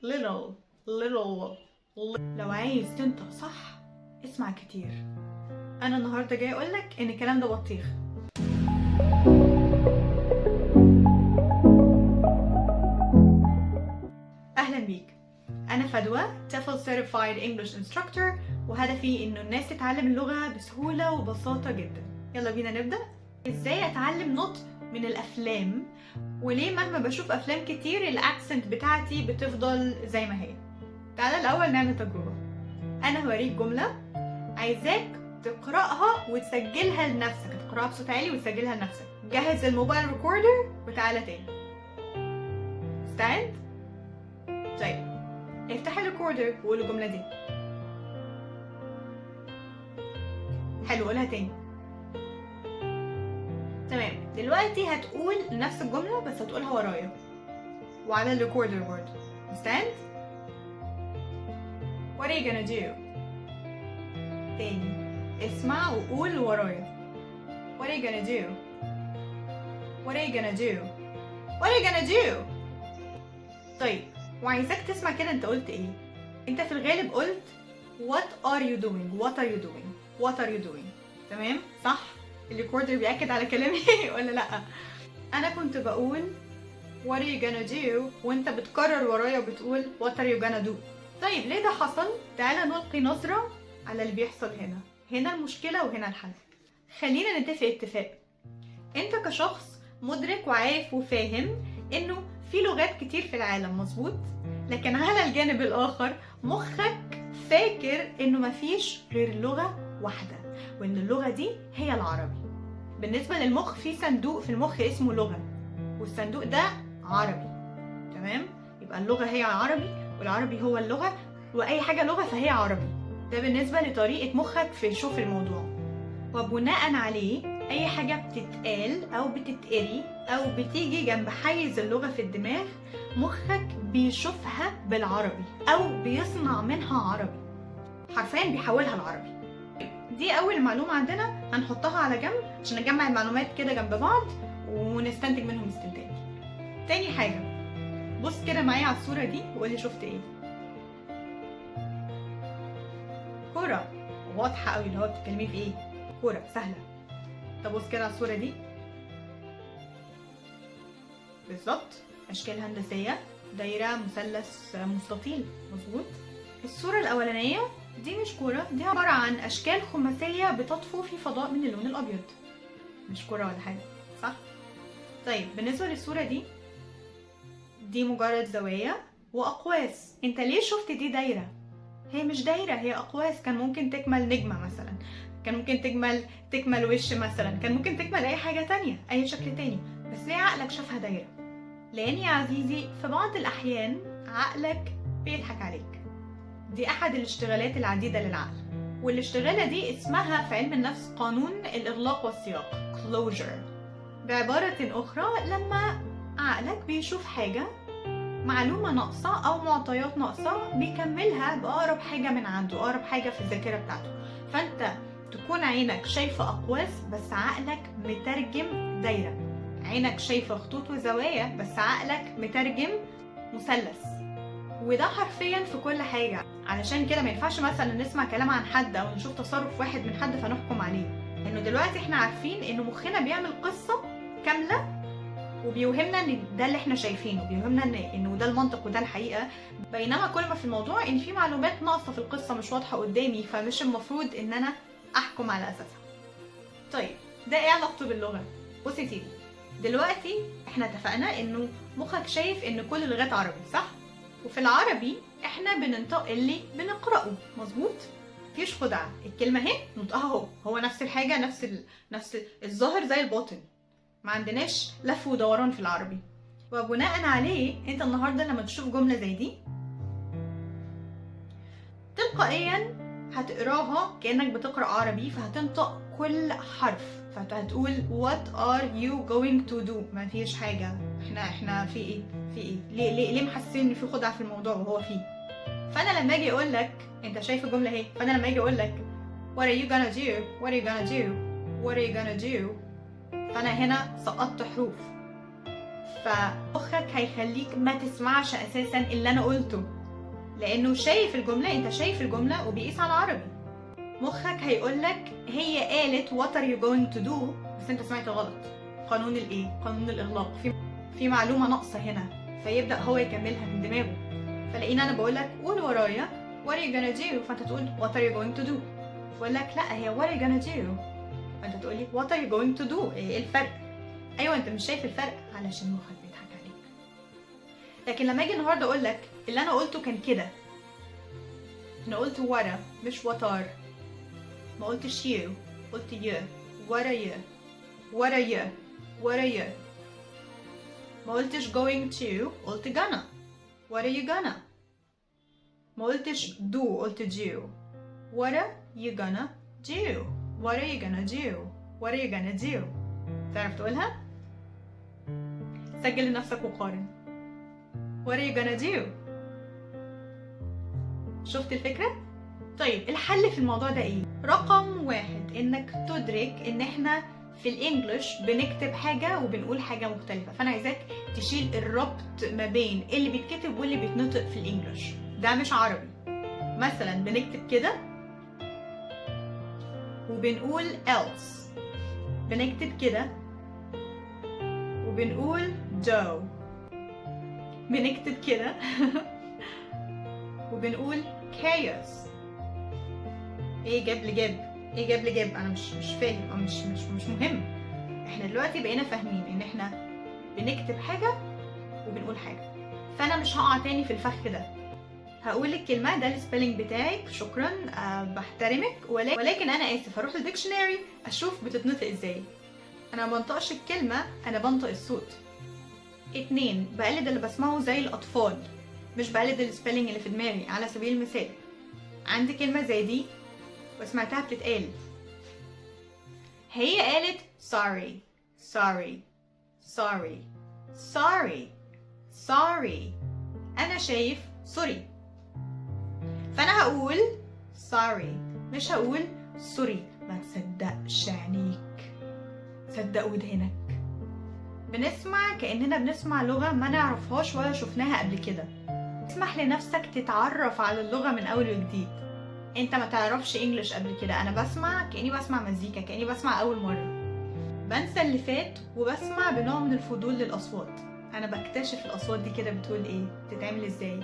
little little. لو عايز تنطق صح اسمع كتير. انا النهارده جاي اقولك ان الكلام ده بطيخ. اهلا بيك، انا فدوى، TEFL Certified English Instructor، وهدفي انه الناس تتعلم اللغة بسهولة وبساطة جدا. يلا بينا نبدأ. ازاي اتعلم نطق من الافلام؟ وليه مهما بشوف افلام كتير ال accent بتاعتي بتفضل زي ما هي؟ تعالى الاول نعمل تجربة. انا هوريك جملة عايزاك تقرأها وتسجلها لنفسك، تقرأها بصوت عالي وتسجلها لنفسك. جهز ال mobile recorder وتعالى تاني. مستعد؟ طيب افتح ال recorder وقول الجملة دي. حلو، قولها تاني. تمام، دلوقتي هتقول نفس الجملة بس هتقولها ورايا وعلى ال recorder برضه. مستعد؟ What are you gonna do؟ تاني، اسمع وقول ورايا. What are you gonna do؟ What are you gonna do؟ What are you gonna do؟ طيب، وعايزاك تسمع كده انت قلت ايه. انت في الغالب قلت What are you doing؟ What are you doing؟ What are you doing؟ تمام؟ صح؟ ال recorder بيأكد على كلامي ولا لأ؟ أنا كنت بقول What are you gonna do؟ وانت بتكرر ورايا وبتقول What are you gonna do؟ طيب ليه ده حصل؟ تعالى نلقي نظرة على اللي بيحصل هنا. هنا المشكلة وهنا الحل. خلينا نتفق اتفاق. انت كشخص مدرك وعارف وفاهم انه في لغات كتير في العالم، مظبوط؟ لكن على الجانب الآخر مخك فاكر انه مفيش غير لغة واحدة، وان اللغة دي هي العربي. بالنسبة للمخ في صندوق في المخ اسمه لغة، والصندوق ده عربي. تمام؟ يبقى اللغة هي عربي، والعربي هو اللغة، وأي حاجة لغة فهي عربي. ده بالنسبة لطريقة مخك في شوف الموضوع. وبناء عليه أي حاجة بتتقال أو بتتقري أو بتيجي جنب حيز اللغة في الدماغ، مخك بيشوفها بالعربي أو بيصنع منها عربي، حرفيا بيحولها لعربي. دي أول معلومة عندنا هنحطها على جنب عشان نجمع المعلومات كده جنب بعض ونستنتج منهم استنتاج. تاني حاجة، بص كده معايا على الصورة دي وقولي شفت ايه. كرة واضحة قوي، اللي هو بتتكلمي في ايه؟ كرة سهلة. طب بص كده على الصورة دي بالظبط، أشكال هندسية، دايرة، مثلث، مستطيل، مظبوط. الصورة الأولانية دي مش كرة، دي عبارة عن أشكال خماسية بتطفو في فضاء من اللون الأبيض، مش كرة ولا حاجة، صح؟ طيب بالنسبة للصورة دي، دي مجرد زوايا وأقواس. انت ليه شفت دي دايرة؟ هي مش دايرة، هي أقواس. كان ممكن تكمل نجمة مثلا، كان ممكن تكمل وش مثلا، كان ممكن تكمل أي حاجة تانية، أي شكل تاني، بس ليه عقلك شافها دايرة؟ لأن يا عزيزي في بعض الأحيان عقلك بيضحك عليك. دي أحد الاشتغالات العديدة للعقل، والاشتغالة دي اسمها في علم النفس قانون الإغلاق والسياق، closure. بعبارة أخرى، لما عقلك بيشوف حاجة، معلومة ناقصة أو معطيات ناقصة، بيكملها بأقرب حاجة من عنده، أقرب حاجة في الذاكرة بتاعته. فأنت تكون عينك شايفة أقواس بس عقلك مترجم دايرة، عينك شايفة خطوط وزوايا بس عقلك مترجم مثلث. وده حرفيا في كل حاجة. علشان كده ما ينفعش مثلا نسمع كلام عن حد أو نشوف تصرف واحد من حد فنحكم عليه، إنه دلوقتي احنا عارفين إنه مخنا بيعمل قصة كاملة وبيوهمنا ان ده اللي احنا شايفينه، بيوهمنا ان انه ده المنطق وده الحقيقه، بينما كل ما في الموضوع ان في معلومات ناقصه في القصه مش واضحه قدامي، فمش المفروض ان انا احكم على اساسها. طيب ده ايه علاقته باللغه؟ بص يا سيدي، دلوقتي احنا اتفقنا انه مخك شايف ان كل اللغات عربي، صح؟ وفي العربي احنا بننطق اللي بنقراه، مظبوط؟ مفيش خدعه، الكلمه اهي نطقها هو هو نفس الحاجه، نفس الظاهر زي الباطن، ما عندناش لف ودوران في العربي. وبناء عليه انت النهارده لما تشوف جمله زي دي تلقائيا هتقراها كانك بتقرا عربي، فهتنطق كل حرف، فهتقول what are you going to do. ما فيش حاجه، احنا في ايه؟ في ايه؟ ليه ليه ليه محسسين ان في خدعه في الموضوع وهو فيه؟ فانا لما اجي اقول لك انت شايف الجمله اهي، فانا لما اجي اقول لك what are you gonna do، what are you gonna do، what are you gonna do، فانا هنا سقطت حروف، فمخك هيخليك ما تسمعش اساسا اللي انا قلته، لانه شايف الجمله، انت شايف الجملة وبيقيس على العربي. مخك هيقولك هي قالت what are you going to do، بس انت سمعت غلط. قانون الايه؟ قانون الاغلاق. في معلومة ناقصه هنا، فيبدا هو يكملها من دماغه. فلاقينا انا بقول لك قول ورايا what are you gonna do، فانت تقول what are you going to do. فاقول لك لا، هي what are you gonna do، فانت تقول لي what are you going to do. ايه الفرق؟ ايوه، انت مش شايف الفرق علشان مخك بيضحك عليك. لكن لما اجي النهارده اقول لك اللي انا قلته كان كده، انا قلت whatta مش what are، ما قلتش you، قلت you، what are you، what are you، what are you. ما قلتش going to، قلت gonna، what are you gonna. ما قلتش do، قلت do، what are you gonna do، what are you gonna do، what are you gonna do. تعرف تقولها؟ سجل لنفسك وقارن. what are you gonna do. شفت الفكرة؟ طيب، الحل في الموضوع ده ايه؟ رقم واحد، انك تدرك ان احنا في ال English بنكتب حاجة وبنقول حاجة مختلفة، فانا عايزاك تشيل الربط ما بين اللي بيتكتب واللي بيتنطق في ال English. ده مش عربي. مثلا بنكتب كده وبنقول else، بنكتب كده وبنقول do، بنكتب كده وبنقول chaos. ايه جاب لجاب؟ ايه جاب لجاب؟ انا مش فاهم أو مش مهم. احنا دلوقتي بقينا فاهمين ان احنا بنكتب حاجة وبنقول حاجه، فانا مش هقع تاني في الفخ ده. هقول الكلمه، ده ال spelling بتاعك، شكرا، بحترمك، ولكن انا اسف، هروح لل dictionary اشوف بتتنطق ازاي. انا ما بنطقش الكلمه، انا بنطق الصوت. اتنين، بقلد اللي بسمعه زي الاطفال، مش بقلد ال spelling اللي في دماغي. على سبيل المثال، عندي كلمة زي دي وسمعتها بتتقال، هي قالت sorry، sorry، sorry، sorry، sorry. انا شايف sorry، فانا هقول sorry، مش هقول sorry. ما تصدقش عينيك، صدق ودانك. بنسمع كأننا بنسمع لغة ما نعرفهاش ولا شفناها قبل كده. اسمح لنفسك تتعرف على اللغة من أول وجديد. انت ما تعرفش English قبل كده. انا بسمع كأني بسمع مزيكا، كأني بسمع أول مرة. بنسى اللي فات وبسمع بنوع من الفضول للأصوات. أنا بكتشف الأصوات دي كده بتقول إيه، بتتعمل إزاي.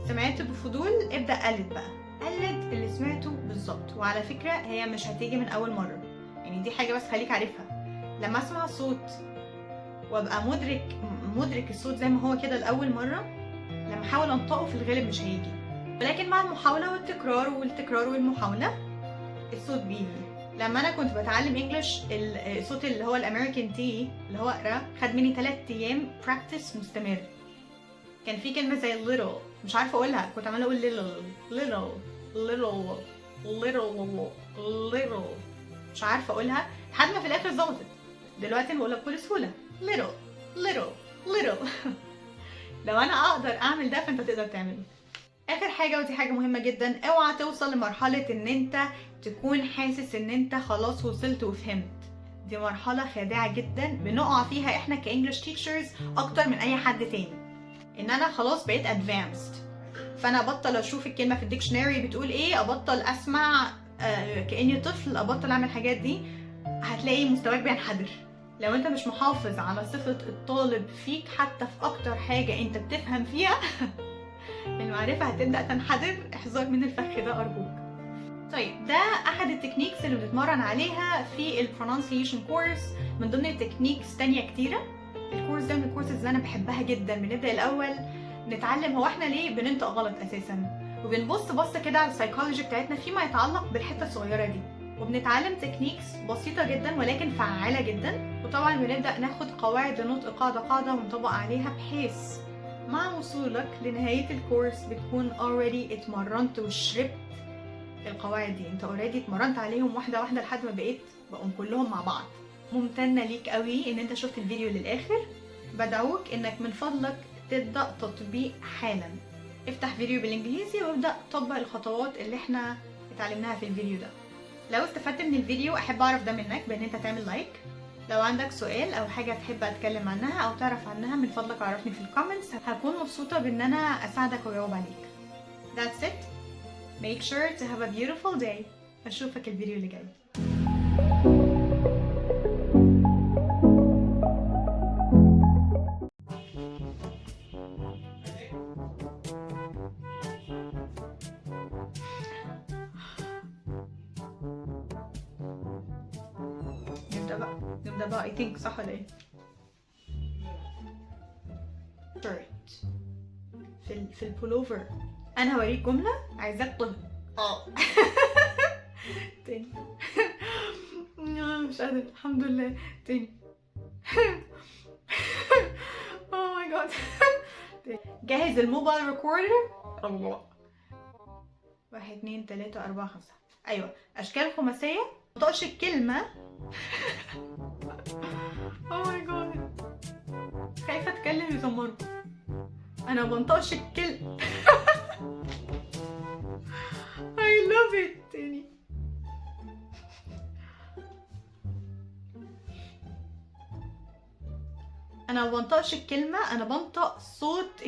سمعت بفضول، ابدأ قلد بقى، قلد اللي سمعته بالظبط. وعلى فكرة، هي مش هتيجي من أول مرة، يعني دي حاجة بس خليك عارفها. لما أسمع صوت وابقى مدرك الصوت زي ما هو كده لأول مرة، لما احاول انطقه في الغالب مش هيجي، ولكن مع المحاولة والتكرار والتكرار والمحاولة الصوت بيجي. لما انا كنت بتعلم English، الصوت اللي هو ال American T اللي هو اقرا خد مني 3 ايام practice مستمر. كان في كلمة زي little مش عارفه اقولها، كنت عماله اقول little، little، little، little، little، مش عارفه اقولها لحد ما في الاخر ظبطت. دلوقتي انا بقولها بكل سهوله، little، little، little. لو انا اقدر اعمل ده، فانت تقدر تعمله. اخر حاجه، ودي حاجة مهمة جدا، اوعى توصل لمرحلة ان انت تكون حاسس ان انت خلاص وصلت وفهمت. دي مرحلة خادعه جدا بنقع فيها احنا ك English teachers اكتر من اي حد تاني، ان انا خلاص بقيت advanced، فانا ابطل اشوف الكلمة في ال dictionary بتقول ايه، ابطل اسمع كاني طفل، ابطل اعمل الحاجات دي. هتلاقي مستواك بينحدر لو انت مش محافظ على صفة الطالب فيك حتى في اكتر حاجة انت بتفهم فيها. المعرفة هتبدأ تنحدر. احذر من الفخ ده أرجوك. طيب، ده أحد ال techniques اللي بنتمرن عليها في ال pronunciation course، من ضمن ال techniques تانية كتيرة. ال course ده من الكورسز اللي أنا بحبها جدا. بنبدأ الأول نتعلم هو احنا ليه بننطق غلط أساسا، وبنبص بصة كده على ال psychology بتاعتنا فيما يتعلق بالحتة الصغيرة دي، وبنتعلم techniques بسيطة جدا ولكن فعالة جدا، وطبعا بنبدأ ناخد قواعد لنطق قاعدة قاعدة ونطبق عليها، بحيث مع وصولك لنهاية ال course بتكون already اتمرنت وشربت القواعد دي. انت already اتمرنت عليهم واحدة واحدة لحد ما بقوا كلهم مع بعض. ممتنة ليك قوي ان انت شفت الفيديو للآخر. بدعوك انك من فضلك تبدأ تطبيق حالا. افتح فيديو بالانجليزي وابدأ طبق الخطوات اللي احنا اتعلمناها في الفيديو ده. لو استفدت من الفيديو، احب اعرف ده منك بان انت تعمل like. لو عندك سؤال او حاجة تحب اتكلم عنها او تعرف عنها، من فضلك عرفني في ال comments، هكون مبسوطة بان انا اساعدك واجاوب عليك. That's it. Make sure to have a beautiful day. اشوفك الفيديو اللي جاي. نبدأ بقى، نبدأ بقى. I think صح ولا ايه؟ shirt في البولوفر. انا هوريك جملة عايزاك تطلب تاني. مش قادرة، الحمد لله. تاني. oh my god. جهز ال mobile recorder. الله، واحد، اتنين، تلاتة، أربعة، خمسة. أيوة، أشكال خماسية. مطقش الكلمة. oh my god، خايفة أتكلم يزمروا. أنا ما بنطقش الكلمة. I love it. تاني. انا ما بنطقش الكلمة، انا بنطق صوت.